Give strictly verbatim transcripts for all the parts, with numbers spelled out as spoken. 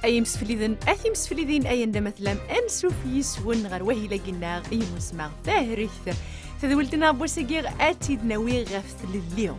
Ay imsefliden, a timseflidin, ay anda ma tellam, ansuf yis-wen ɣer wahil-agi-nneɣ i umusmeɣ tahregt. Tadwilt-nneɣ n wass-agi ad tt-id-nawi ɣef tlelli.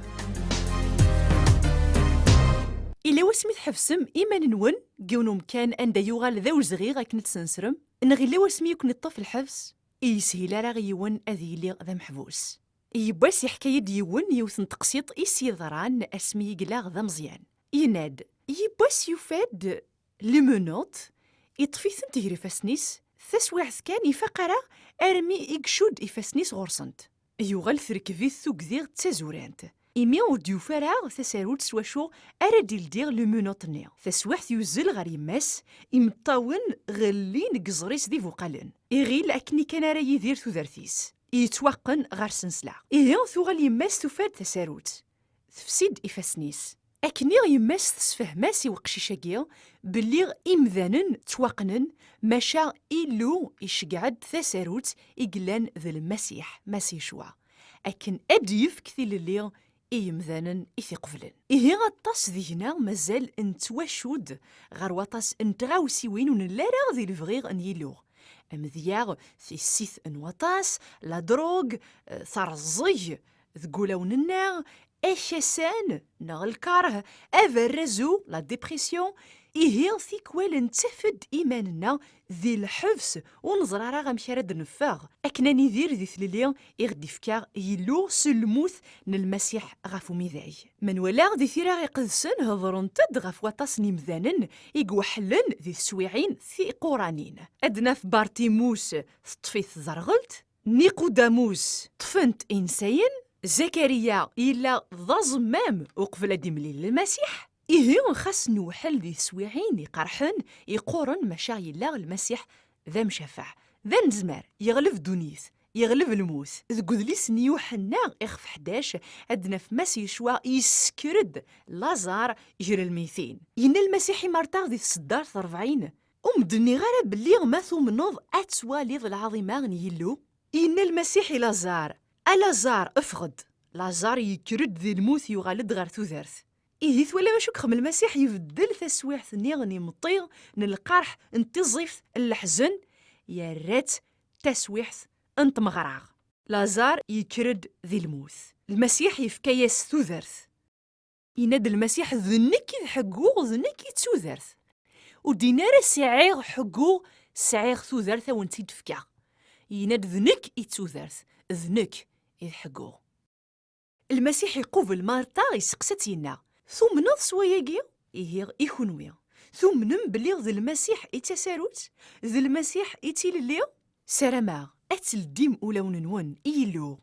Illa wasmi tḥebsem iman-nwen deg yiwen umkan anda yuɣal d awezɣi akken ad tsensrem? Neɣ illa wasmi i ken-iṭṭef lḥebs, i yeshil ara i yiwen ad yili d ameḥbus? Yiwwas yeḥka-yi-d yiwen yiwet n teqsiṭ i s-yeḍran asmi i yella d ameẓyan. Yenna-d, yiwwas yufa-d les menottes, iṭṭef-itent gar ifassen-is, taswiɛt kan ifaq ara armi i icudd ifassen-is ɣur-sent. Yuɣal terkeb-it tugdi d tazurant, imi ur d-yufi ara tasarut s wacu ara d-ildi les menottes-nni. Taswiɛt yuzzel ɣer yemma-s, imeṭṭawen ɣellin deg iẓri-s d ibuqalen. Iɣil akken kan ara yidir tudert-is, yettwaqqen ɣer snesla. Ihi tuɣal yemma-s tufa-d tasarut, tefsi-d ifassen-is. Akken i yemma-s tessefhem-as i weqcic-agi belli imdanen ttwaqqnen, maca Illu iceggeɛ-d tasarut i yellan d Lmasiḥ, Masiḥ Yecwa, akken ad d-yefk tilelli i yemdanen i t-iqeblen. Ihi aṭas deg-neɣ mazal nettwacudd ɣer waṭas n tɣawsiwin ur nelli ara di lebɣi n Yillu. Amedya, tissit n waṭas, la drogue, eh, terẓeg deg wulawen-nneɣ, akasan neɣ lkarh, aberrazu, la dépression. Ihi tikwal nettaf-d iman-nneɣ di lḥebs ur neẓri ara amek ara d-neffeɣ akken ad nidir di tlelli i ɣ-d-ifka Yillu s lmut n Lmasiḥ ɣef umidag. Ma nwala di Tira Iqedsen hedṛent-d ɣef waṭas n yimdanen i iweḥlen di teswiɛin tiquranin. Ad naf Bartimus teṭṭef-it tderɣelt, Niqudamus ṭṭfen-t insayen, Zakariya yella d aẓemmam uqbel ad d-imlil Lmasiḥ. Ihi xas newḥel di teswiɛin iqerḥen, iqquren, maca yella Lmasiḥ d amcafeɛ, d anezmar, yeɣleb ddunit, yeɣleb lmut. Deg udlis n Yuḥenna ixef ḥdac ad d-naf Mass Yecwa yessekker-d Laẓar ger lmeytin. Yenna Lmasiḥ i Marta di tseddart rebɛin, ur m-d-nniɣ ara belli ma tumneḍ ad twaliḍ lɛaḍima n Yillu? Yenna Lmasiḥ i Laẓar, a Laẓar, ffeɣ-d! Laẓar yekker-d di lmut yuɣal-d ɣer tudert. Ihi twalam acu yexdem Lmasiḥ? Ibeddel taswiɛt-nni n imeṭṭi, n lqerḥ, n tiẓift, n leḥzen, yerra-tt taswiɛt n tmeɣra. Laẓar yekker-d di lmut. Lmasiḥ yefka-yas tudert. Yenna-d Lmasiḥ, d nekk i d ḥeggu, d nekk i d tudert. Ur d-yenni ara sɛiɣ ḥeggu, sɛiɣ tudert a wen-tt-id-fkeɣ. Yenna-d d nekk i d tudert, d nekk i d ḥeggu. Lmasiḥ iqubel Marta, iseqsa-tt yenna, tumneḍ s wayagi? Ihi i kunwi, tumnem belli d Lmasiḥ i d tasarut, d Lmasiḥ i d tilelli? Sarameɣ ad teldim ulawen-nwen i Yillu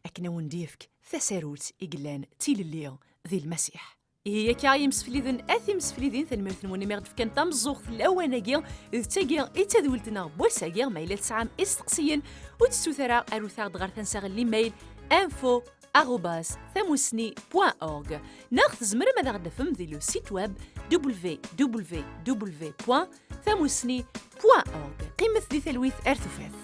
akken a wen-d-yefk tasarut i yellan d tilelli di Lmasiḥ. Ihi akka ay imsefliden, a timseflidin, tanemmirt-nwen imi ɣ-d-fkan tameẓẓuɣt lawan-agi. D tagi i d tadwilt-nneɣ n wass-agi. Ma yella tesɛam isteqsiyen, ur tettut ara, arut-aɣ-d ɣer tansa n l'email info arobase tamusni point org, neɣ tzemrem ad aɣ-d-tafem di le site web www point tamusni point org. Qqimet di talwit ar tufat.